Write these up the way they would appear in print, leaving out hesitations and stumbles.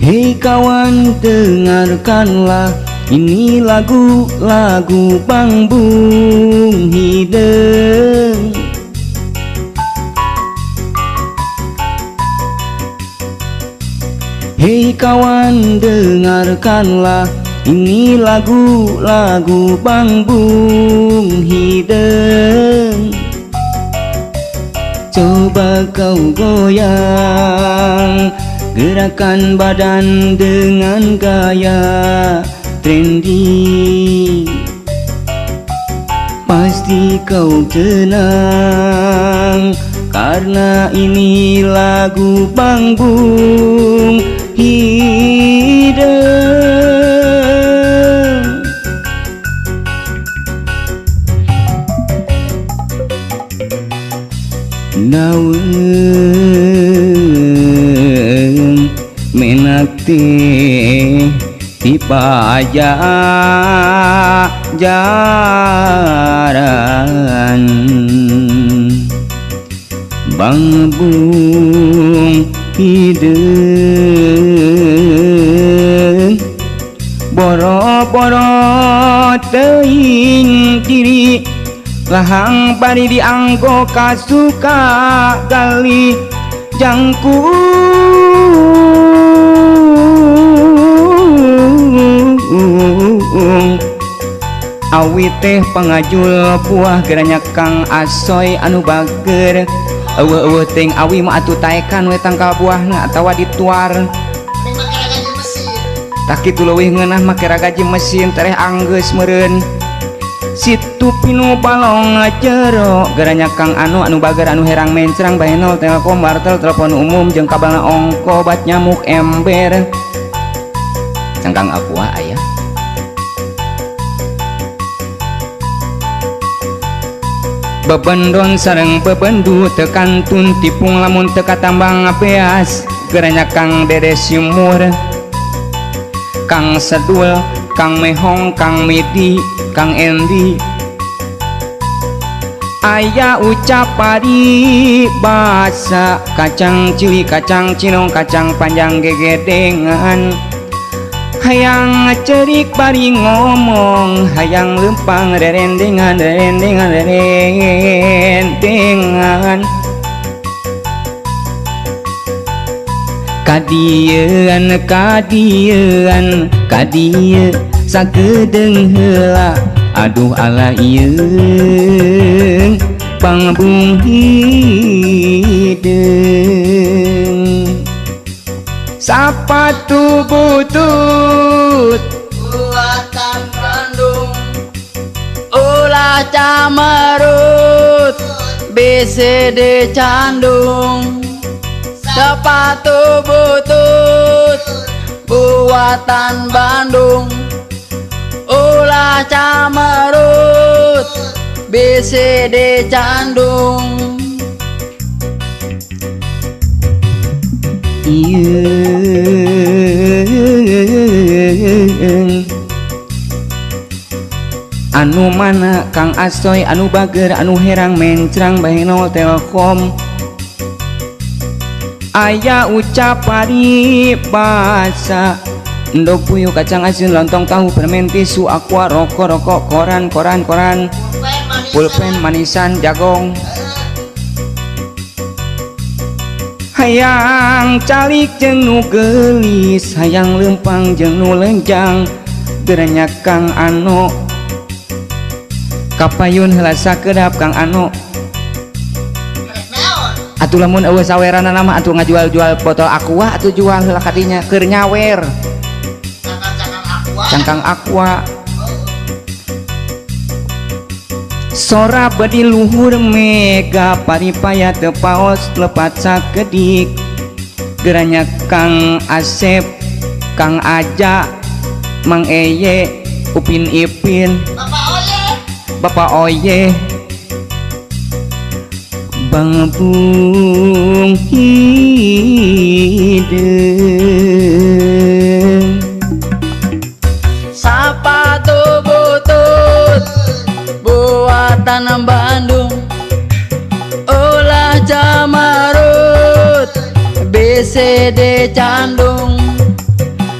Hei kawan, dengarkanlah ini lagu-lagu Bangbung Hideung. Hei kawan, dengarkanlah ini lagu-lagu Bangbung Hideung. Coba kau goyang, gerakan badan dengan gaya trendy. Pasti kau tenang, karena ini lagu Bangbung Hideung. Daun menak teh tipa jaran Bangbung Hideung boro-boro teuing diri lahang bari dianggo kasuka gali jangkung. Awi teh pangajul buah geranya Kang Asoy anu bager. Eueuh-eueuh teuing awi mah atuh taekan we tangkal buahna atawa dituar. Tah kitu leuwih ngeunah make ragaji mesin tereh anggeus meureun. Situ pinu balong jero geranya Kang Anu anu bager anu herang mencrang bahenol Telkom wartel telepon umum jeung kabalna ongko bat nyamuk ember. Cangkang aqua aya. Bebendon sareng bebendu teu kantun tipung lamun teu katambang beas geranya Kang Dede Simur, Kang Sedul, Kang Mehong, Kang Midi, Kang Endi. Aya ucap pari basa kacang cili, kacang cinong, kacang panjang gegedengan. Hayang cerik bari ngomong, hayang lempang rerendengan rerendengan rerendengan. Kadieun kadieun kadieu sakedeung heula, aduh ala ieu Bangbung Hideung. Sapatu butut buatan Bandung, ulah camerut BCD candung. Sepatu butut buatan Bandung, ulah camerut BCD candung. Anu mana Kang Asoy anu bager anu herang mencrang bahenol Telkom. Aya ucap pari basa endog puyuh kacang asin lontong tahu permen tisu aqua rokok rokok koran koran koran pulpen manisan jagong. Hayang calik jeung nu geulis, hayang lempang jeung nu lenjang geranya Kang Ano. Kapayun heula sakedap Kang Ano. Atuh lamun eueuh saweranana mah atuh ngajual-jual botol aqua atuh jual heula kadinya keur nyawer. Cangkang aqua. Sora bedi luhur mega paripaya teu paos lepat sakedik geranya Kang Asep, Kang Aja, Mang Eye, Upin Ipin, Bapak Oye, Bangbung Hideung. Sapatu butut buatan Bandung, ulah camerut BCD candung.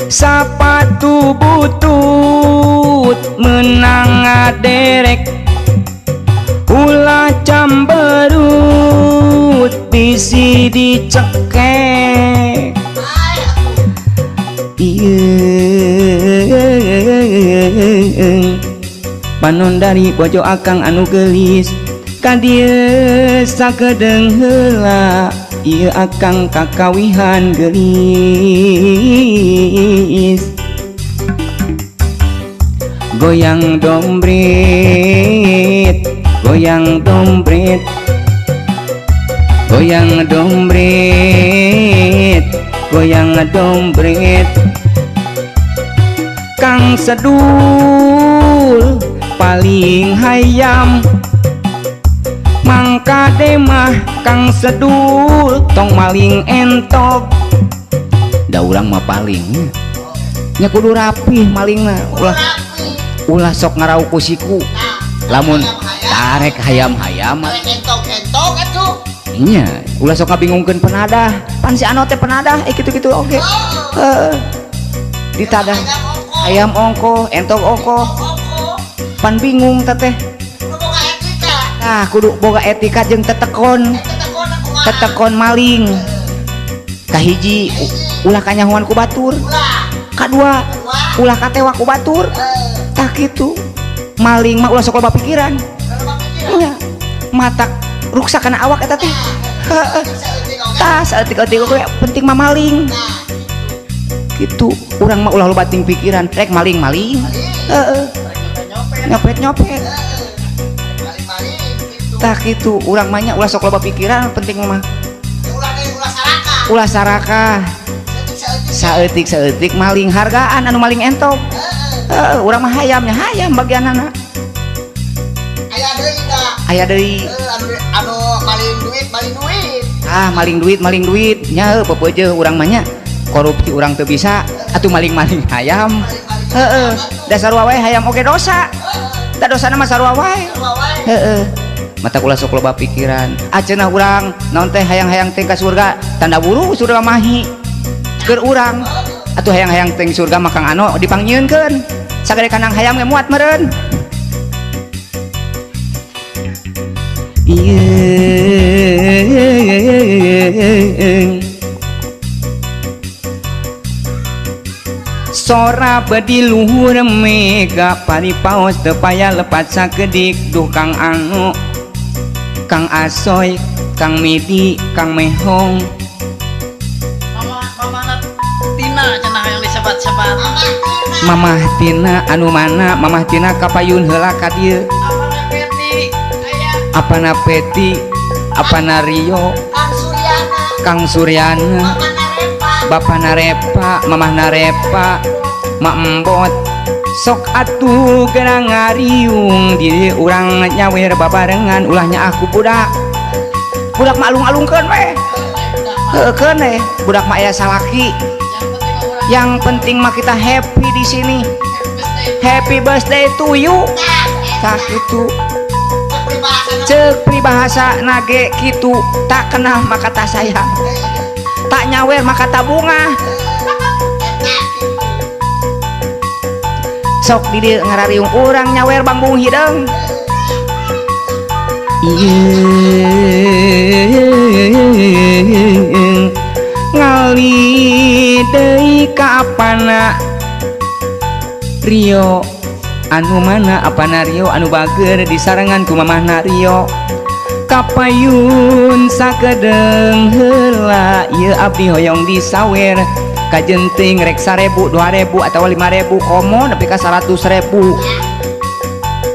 Sapatu butut menang ngaderek ulah camberut bisi dicekek. Ieu panon dari bojo akang anu geulis ka dieu sakedeung heula ieu akang kakawihan geulis. Goyang dombret, goyang dombret, goyang dombret, goyang dombret. Kang Sedul paling hayam mangka demah Kang Sedul tong maling entok. Da urang mah paling nya kudu rapih malingna, ulah ulah sok ngarau ku siku. Lamun tarek hayam-hayam entok-entok atuh nya ulah sok ngabingungkeun penadah. Pan si ano teh penadah kitu-kitu oge. Heeh. Ditadah hayam ongkoh, entok ongkoh. Pan bingung teteh. Tah kudu boga etika jeung tetekon. Tetekon maling. Kahiji ulah kanyahoan ku batur. Kadua ulah katewa ku batur. Tah kitu. Maling mah ulah sok loba pikiran. Ulah matak ruksak kana awak eta teh. Heeh. Tah saeutik-eutik oge penting mah maling. Gitu urang mah ulah loba ting pikiran rek maling-maling. Heeh. Nyopet-nyopet. Tah kitu urang mah nya ulah sok loba pikiran penting mah. Ulah sarakah. Saeutik-saeutik maling hargaan anu maling entok. Heeh, urang mah hayamnya hayam bagianana. Aya deui da. Aya deui. Anu maling duit, maling duit. Ah, maling duit, maling duit. Nya heuh pepeujeuh urang mah nya. Korupsi urang teu bisa atuh maling-maling hayam. Heeh, dasar wae hayam oge dosa. Da dosana mah sarua wae. Heeh. Mata ulah sok loba pikiran. Ah cenah urang naon teh hayang-hayang teh ka surga, tanda buru surga mahi. Keur urang atuh hayang-hayang teh surga mah Kang Ano dipangnyieunkeun. Sagede kandang hayam ge muat meureun. Ieu sora bedi luhur mega pari paos teu paya lepat sakedik. Duh Kang Anu, Kang Asoy, Kang Midi, Kang Mehong. Mama Tina cenah yang disebat-sebat. Mamah Tina anu mana? Mamah Tina kapayun heula ka dieu. Apana Peti, apana Rio, Kang Suryana, Bapak Narepa, Mamah Narepa, Mak Embot. Sok atuh gerang ngariung di urang nyawer babarengan ulahnya aku budak. Budak mah alung-alungkeun we. Heukeun we, budak mah aya salaki. Yang penting mah kita happy di sini. Happy birthday to you. Tah kitu. Ceuk pribahasa nage kitu, tak kenal maka tak sayang. Tak nyawer maka tak bunga. Sok di dieu ngarariung urang nyawer bambung hideung. Ieu ngali deui ka apana Rio anu mana apana Rio anu bager disarengan ku mamahna Rio. Kapayun sakedeung heula ieu abdi hoyong disawer kajenting rek 1000, 2000 atawa 5000 komo nepi ka 100.000.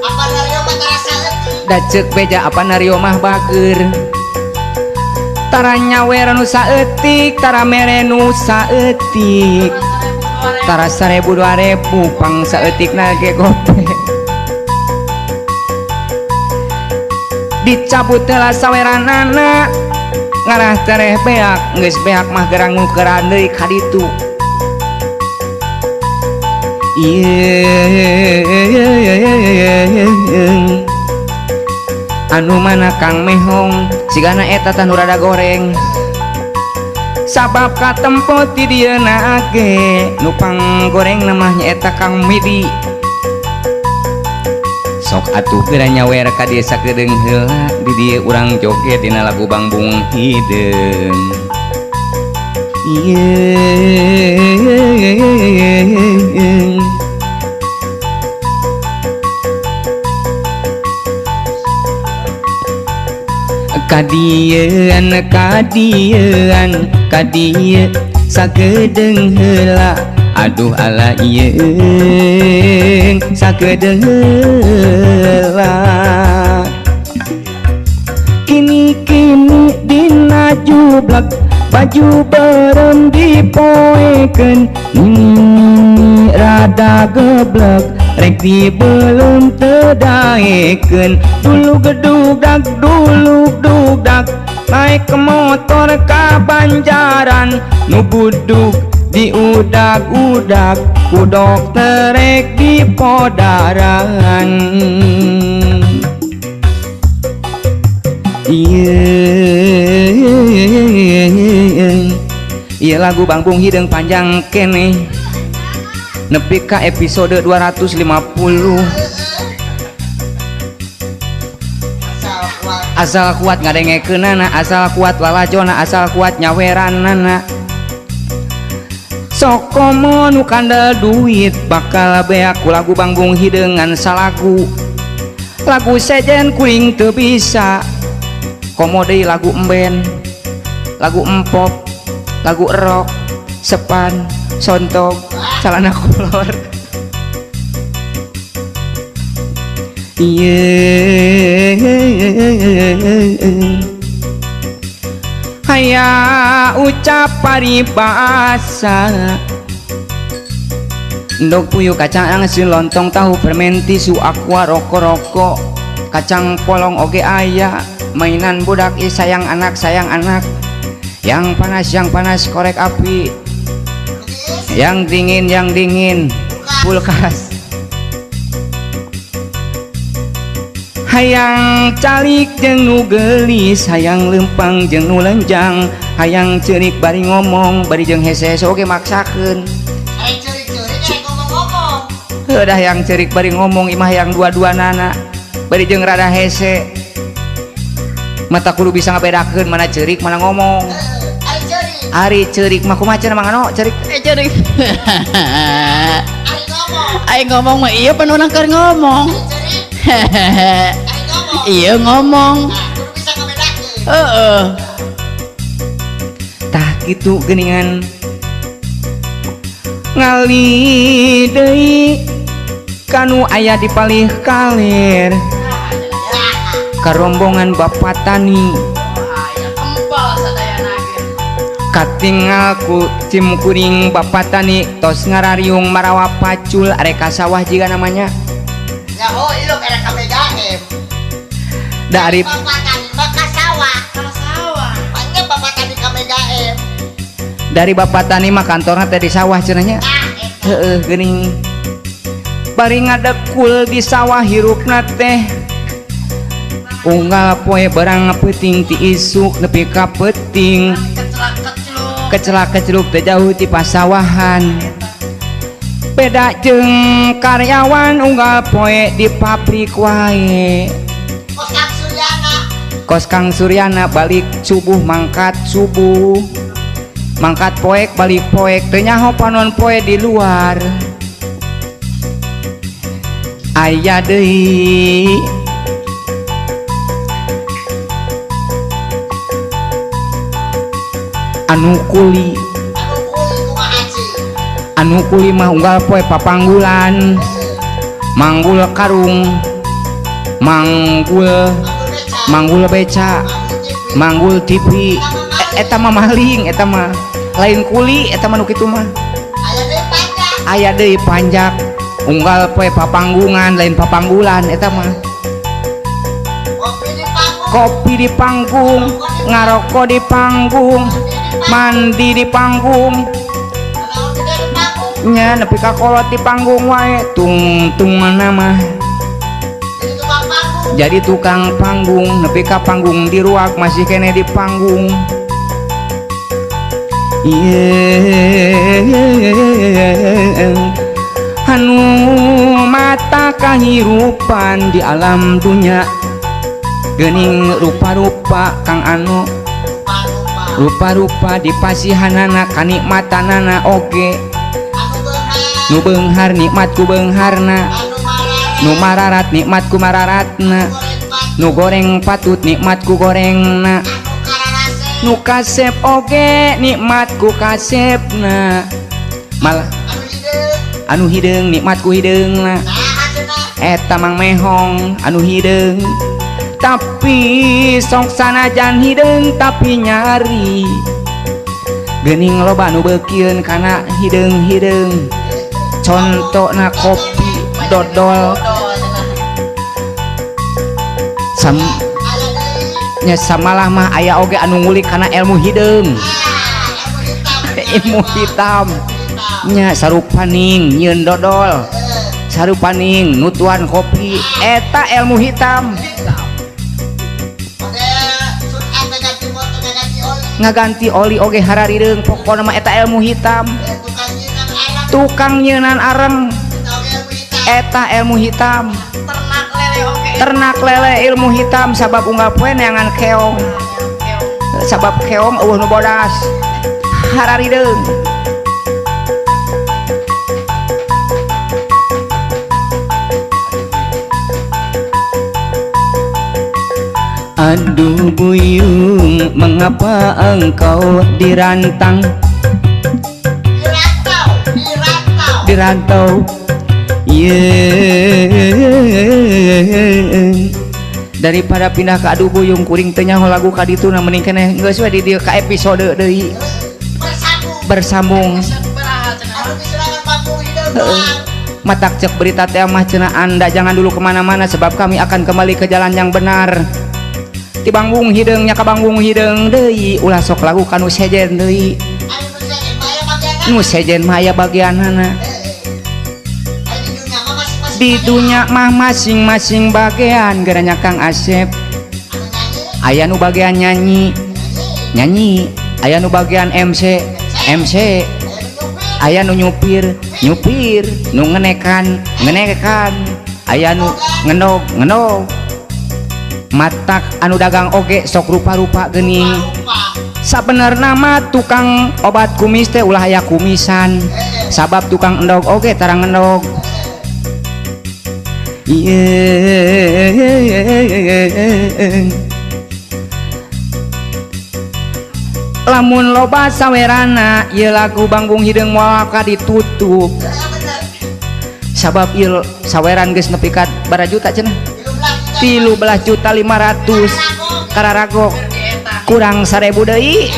Apana Rio mah tara saeutik. Da ceuk beja apana Rio mah bager. Tara nyawer nu saeutik, tara mere nu saeutik. Tara 1000 2000 pang saeutikna ge gope. Dicabut heula saweranana ngarah tereh beak, geus beak mah gerang ngukeran deui ka ditu. Ieu anu mana Kang Mehong sigana eta tah nu rada goreng. Sabab katempo ti dieuna ge nu panggoreng mah nyaeta Kang Midi. Sok atuh geura nyawer ka dieu sakedeung heula di dieu urang joget dina lagu Bangbung Hideung. Yeung. Kadieun kadieun kadieu sakedeung heula aduh ala ieung sakedeung heula. Kini-kini dina jublag baju beureum dipoekeun nini rada geblek rek dibeuleum teu daekeun. Dulu gedugdak dulu dugdak naik ke motor ka Banjaran nu buduk diudag-udag ku dokter rek dipodaran. Ieu lagu Bangbung Hideung panjang keneh nepi ka episode 250. Asal kuat ngadengekeunana, asal kuat lalajona, asal kuat nyaweranana. Sok komo nu kandel duit bakal beak ku lagu Bangbung Hideung ngan salagu. Lagu sejen kuring teu bisa. Komo deui lagu emben, lagu empop, lagu rock, sepan, sontog, celana kolor. Yeung. Haya ucap paribasa endog puyuh kacang angsin lontong tahu permen tisu aqua rokok-rokok kacang polong oge aya mainan budak ih sayang anak yang panas korek api yang dingin kulkas. Hayang calik jeung nu geulis, hayang lempang jeung nu lenjang, hayang ceurik bari ngomong bari jeung hese-hese oge maksakeun. Hayang ceurik-ceurik hayang ngomong-ngomong. Heuh dah hayang ceurik bari ngomong imah hayang dua-duanana bari jeung rada hese. Mata kudu bisa ngabedakeun mana ceurik mana ngomong. Ari ceurik. Ari ceurik mah kumaha cenah Mang Ano ceurik? Ceurik. Ari ngomong. Ari ngomong mah ieu pan urang keur ngomong. Hehehe. Iya ngomong. Nah, kudu bisa ngabedakeun. Heeh. Tah kitu geuningan. Ngali deui kanu aya di palih kaler. Karombongan Bapak Tani. Katingal ku cim kuring Bapak Tani tos ngarariung marawa pacul arek ka sawah jiga namanya. Nyaho ilok era KBGM. Dari Bapak Tani mah ka sawah. Ka sawah. Pangnya Bapak Tani KBGM. Dari Bapak Tani mah kantorna teh di sawah cenah nya. Heeh geuning. Bari ngadekul di sawah hirupna teh. Unggal poe barang peuting ti isuk nepi ka peuting. Kecelak-keceluk teh jauh ti pasawahan. Beda jeung karyawan unggal poe di pabrik wae. Kos Kang Suryana. Kos Kang Suryana balik subuh mangkat subuh. Mangkat poek balik poek teu nyaho panon poe di luar. Aya deui anu kuli. Anu kuli mah unggal poe papanggulan. Manggul karung, manggul manggul beca, manggul TV. Eta mah maling, eta mah lain kuli, eta mah nu kitu mah. Aya deui panjak. Unggal poe papanggungan lain papanggulan eta mah. Kopi di panggung, ngaroko di panggung, mandi di panggung. Nya nepi ka kolot di panggung wae tungtunganna mah. Jadi tukang panggung nepi ka panggung diruak masih kene di panggung. Anu mata kahirupan di alam dunya geuning rupa-rupa Kang Anu rupa-rupa di pasihanana kanikmatanana oge nu beunghar nikmat ku beungharna nu mararat nikmat ku mararatna nu goreng patut nikmat ku gorengna nu kasep oge nikmat ku kasepna malah anu hideung nikmat ku hideungna eta Mang Mehong anu hideung tapi sok sanajan hideung tapi nyari geuning loba nu beukieun kana hideung-hideung contona kopi dodol nya samalah mah aya oge anu ngulik kana ilmu hideung ilmu hitam nya sarupaning nyieun dodol sarupaning nutuan kopi eta ilmu hitam ngaganti oli oge hararireung pokona mah eta ilmu hitam tukang nyeunan areng eta ilmu hitam ternak lele ilmu hitam sabab unggal poe neangan keong sabab keong eueuh nu bodas hararideung Aduh buyung mengapa engkau dirantang dirantau daripada pindah ke aduh buyung kuring teu nyaho lagu ka ditu na mending keneh geus we di dieu ka episode deui bersambung matak cek berita teh mah cenah Anda jangan dulu kemana-mana sebab kami akan kembali ke jalan yang benar ti banggung hideung nya ka banggung hideung deui ulah sok lagu ka nu sejen deui nu sejen mah aya bagianana di dunya mah masing-masing bagian geranya Kang Asep aya nu bagian nyanyi nyanyi aya nu bagian MC MC aya nu nyupir nyupir nu ngenekan ngenekan aya nu ngenog ngenog matak anu dagang oge sok rupa-rupa geuning sabenerna mah tukang obat kumis teh ulah aya kumisan sabab tukang endog oge tarang endog lamun loba sawerana ieu lagu Banggung Hideung moal ka ditutup sabab ieu saweran geus nepi ka bara juta cenah 13.500.000 kararagok kurang 1.000 deui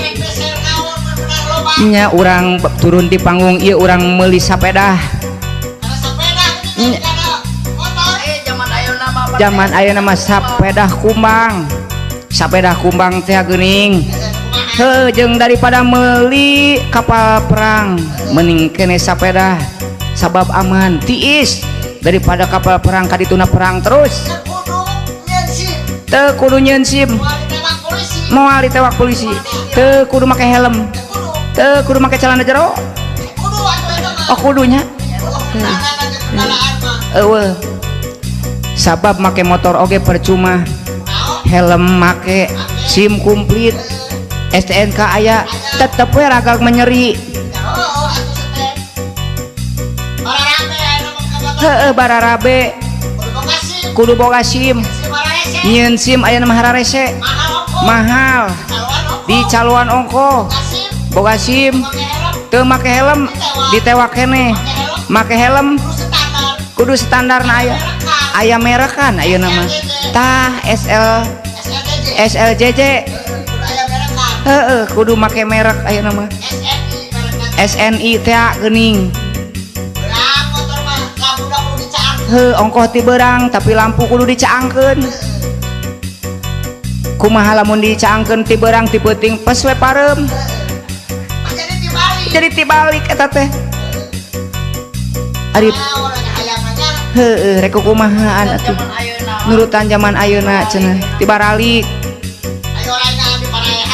nya urang turun di panggung ieu urang meuli sapedah zaman ayeuna mah sapedah kumbang sapedah kumbang teh geuning heuh jeung daripada meuli kapal perang mending kene sapedah sabab aman tiis daripada kapal perang ka dituna perang terus teu kudu nyieun SIM moal ditewak polisi teu kudu make helm teu kudu make celana jero oh kudunya eueuh sabab make motor oge percuma helm make SIM komplit STNK aya tetep we raga menyeri heueuh bararabe kudu boga SIM nyieun SIM aya mah hararese mahal di caluan ongkoh boga SIM teu make helm ditewak keneh make helm kudu standarna aya aya merekan ayeuna mah tah SL SLJJ heeh kudu make merek ayeuna mah SNI teh geuning heuh ongkoh ti beurang tapi lampu kudu dicaangkeun kumaha lamun dicaangkeun ti beurang ti peuting pas we pareum jadi tibalik eta teh ari heueuh rek kumahaan atuh nurutan zaman ayeuna cenah tibaralik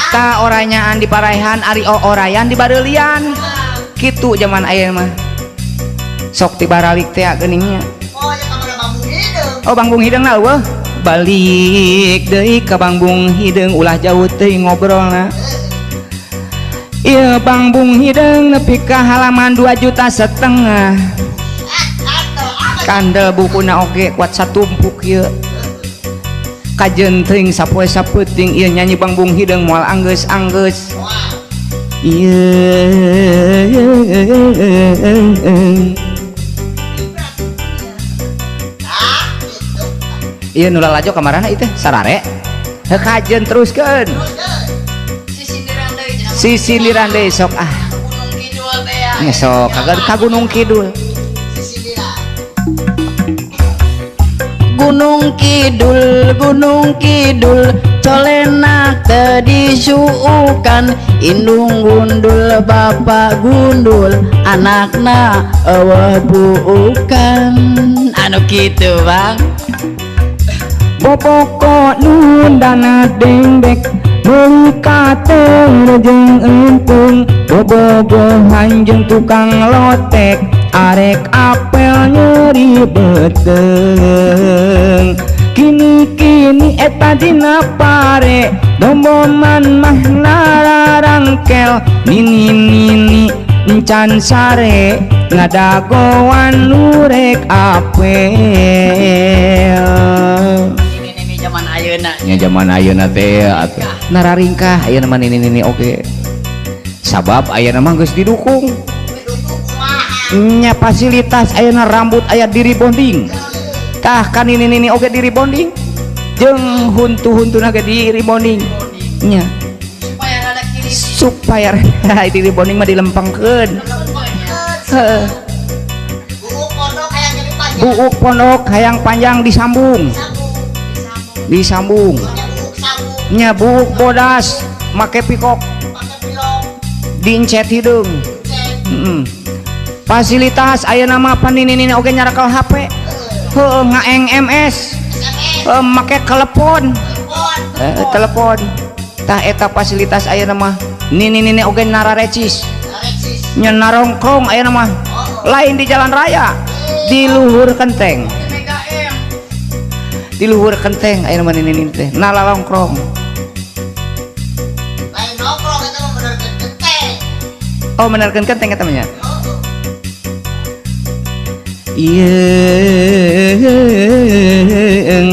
Ta oranyaan di paraehan ari orayan di bareulian. Kitu zaman ayeuna mah. Sok ti baralik teh geuning nya. Oh, ya ka mana Bangbung Hideung. Oh, Bangbung Hideung na eueuh. Balik deui ka Bangbung Hideung ulah jauh teuing ngobrolna. Ieu Bangbung Hideung nepi ka halaman 2,5 juta. Kandel bukuna oge kuat satumpuk ieu. Kajen teuing sapoe sapeuting ieu nyanyi Bangbung Hideung moal anggeus-anggeus. Ieu ieu nu lalajo kamarana ieu teh sarare. Heuh kajen teruskeun. Sisindiran deui sok ah. Gunung Kidul teh ya. Nya sok ka Gunung Kidul. Gunung Kidul, Gunung Kidul, colenak teu disuukan, indung gundul bapak gundul, anakna eueuh buukan. Anu kitu, Bang. Boboko nundana dengdek meuli kater jeung empung, bobogohan jeung tukang lotek arek apel nyeri beuteung. Kini-kini eta dina pare domboman mah nararangkel, nini-nini encan sare ngadagoan lurek apel. Nini-nini zaman ayeuna. Nya zaman ayeuna teh atuh nararingkah ayeuna mah nini-nini oge. Sabab ayeuna mah geus didukung. Nya fasilitas ayeuna rambut aya di rebonding. Tah kan nini-nini oge di rebonding. Jeung huntu-huntuna ge di rebonding. Nya. Supaya rada di rebonding mah dilempengkeun. Heeh. Buuk pondok hayang jadi panjang. Buuk pondok hayang panjang disambung. Disambung. Nya buuk bodas make pikok. Dincet hideung. Heeh. Fasilitas ayeuna mah panini-nini oge nyarakel HP. Heueuh ngaeng MS. Heueuh make telepon. Telepon. Tah eta fasilitas ayeuna mah nini-nini oge nararecis. Nya narongkrong ayeuna mah. Lain di jalan raya, di luhur kenteng. Di luhur kenteng ayeuna mah nini-nini teh nalalongkrong. Lain nongkrong eta mah benerkeun kenteng. Oh, benerkeun kenteng eta mah nya. Ieu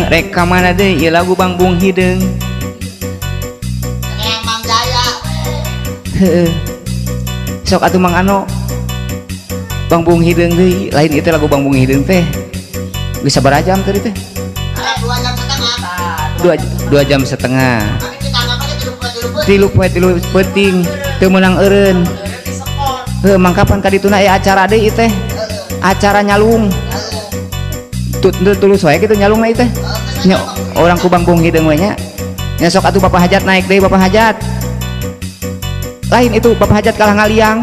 rek ka mana deui ieu lagu Bangbung Hideung. Yang Mang Jaya. Heeh. Sok atuh Mang Ano. Bangbung Hideung deui, lain ieu teh lagu Bangbung Hideung teh. Geus sabaraha jam tadi teh? 2 jam setengah. 2 jam setengah. Tilu poe tilu peuting teu meunang eureun. Heuh mangkapan ka dituna aya acara deui ieu teh. Acara nyalung. Tulus wae kitu nyalung na ieu teh. Nya orang ku Bangbung Hideung we nya. Nya sok atuh Bapak Hajat naik deui Bapak Hajat. Lain itu Bapak Hajat kalah ngaliang.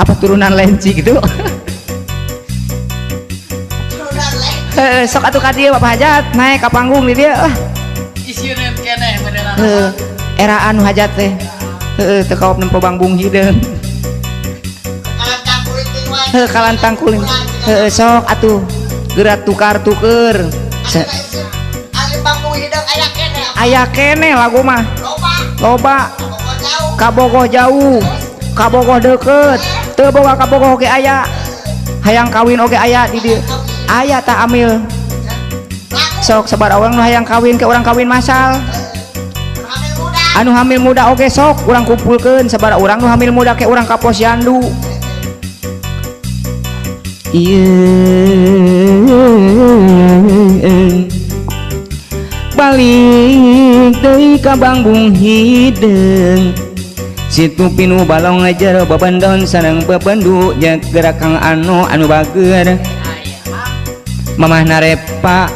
Apa turunan lenci gitu? Turunan lenci. Heeh, sok atuh ka dieu Bapak Hajat naik ka panggung di dieu lah. Isieuneun keneh beneran. Heeh, eraan hajat teh. Heeh, teu kaop nempo Bangbung Hideung. Heuh kalantang kuling. Heeh, sok atuh geura tukar-tuker. Ari Bangbung Hideung aya keneh. Aya keneh lagu mah. Loba. Kabogoh jauh, kabogoh deukeut, teu boga kabogoh oge aya. Hayang kawin oge aya di dieu. Aya tah amil. Sok sabar urang nu hayang kawin ke urang kawin masal. Anu hamil muda oge sok urang kumpulkeun sabar urang nu hamil muda ke urang ka posyandu. Ieu balik deui ka Bangbung Hideung. Situ pinu balong jero babendon sareng bebendu jeung gerak Kang Anu anu bager. Mamah narepa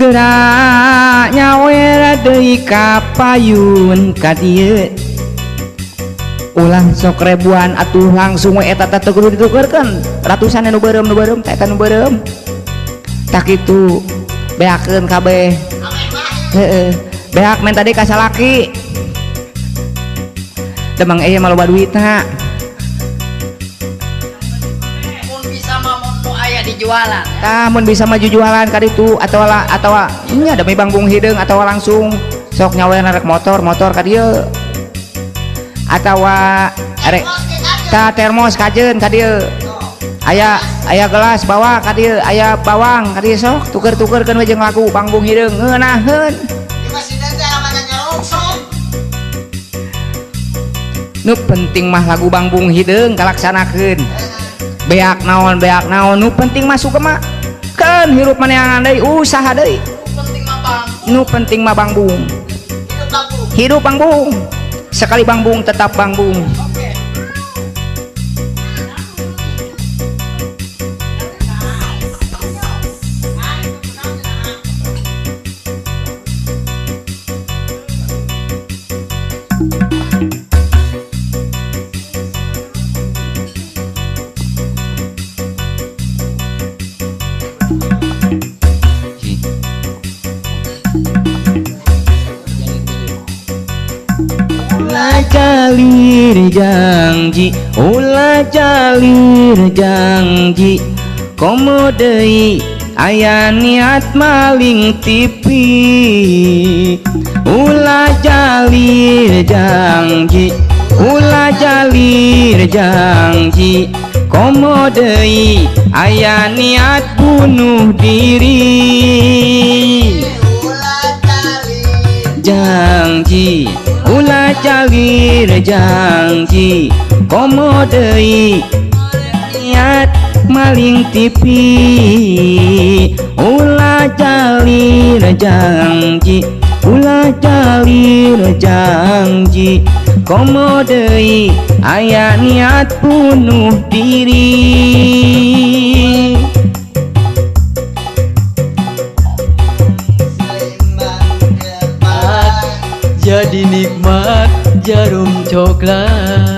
gerak nyawer deui ka payun ka dieu. Ulah sok ribuan atuh langsung we eta teh kudu ditukerkeun. Ratusan anu beureum nu beureum teh eta nu beureum. Tah kitu beakeun kabeh. Heeh. Beak men tadi ka salaki. Da Mang Eye mah loba duitna. Mun bisa mah mun nu aya dijualan. Tah mun bisa mah jujualan ka ditu atawa atawa nya demi bangbung hideung atawa langsung sok nyawerna rek motor motor ka dieu. Atawa rek ta termos kajeun ka dieu. Aya aya gelas bawa ka dieu, aya bawang ka dieu sok tuker-tukerkeun we jeung lagu bangbung hideung ngeunaheun. Nu penting mah lagu bangbung hideung kalaksanakeun. Beak naon nu penting mah sugema keun hirup maneangan deui usaha deui. Nu penting mah bangbung. Hidup bangbung. Sekali bangbung tetap bangbung. Jalir janji ulah jalir janji komo deui aya niat maling TV ulah jalir janji ulah jalir janji komo deui aya niat bunuh diri ulah jalir janji ulah jalir janji komo deui niat maling TV ulah jalir janji ulah jalir janji komo deui aya niat bunuh diri. Jadi nikmat jarum coklat.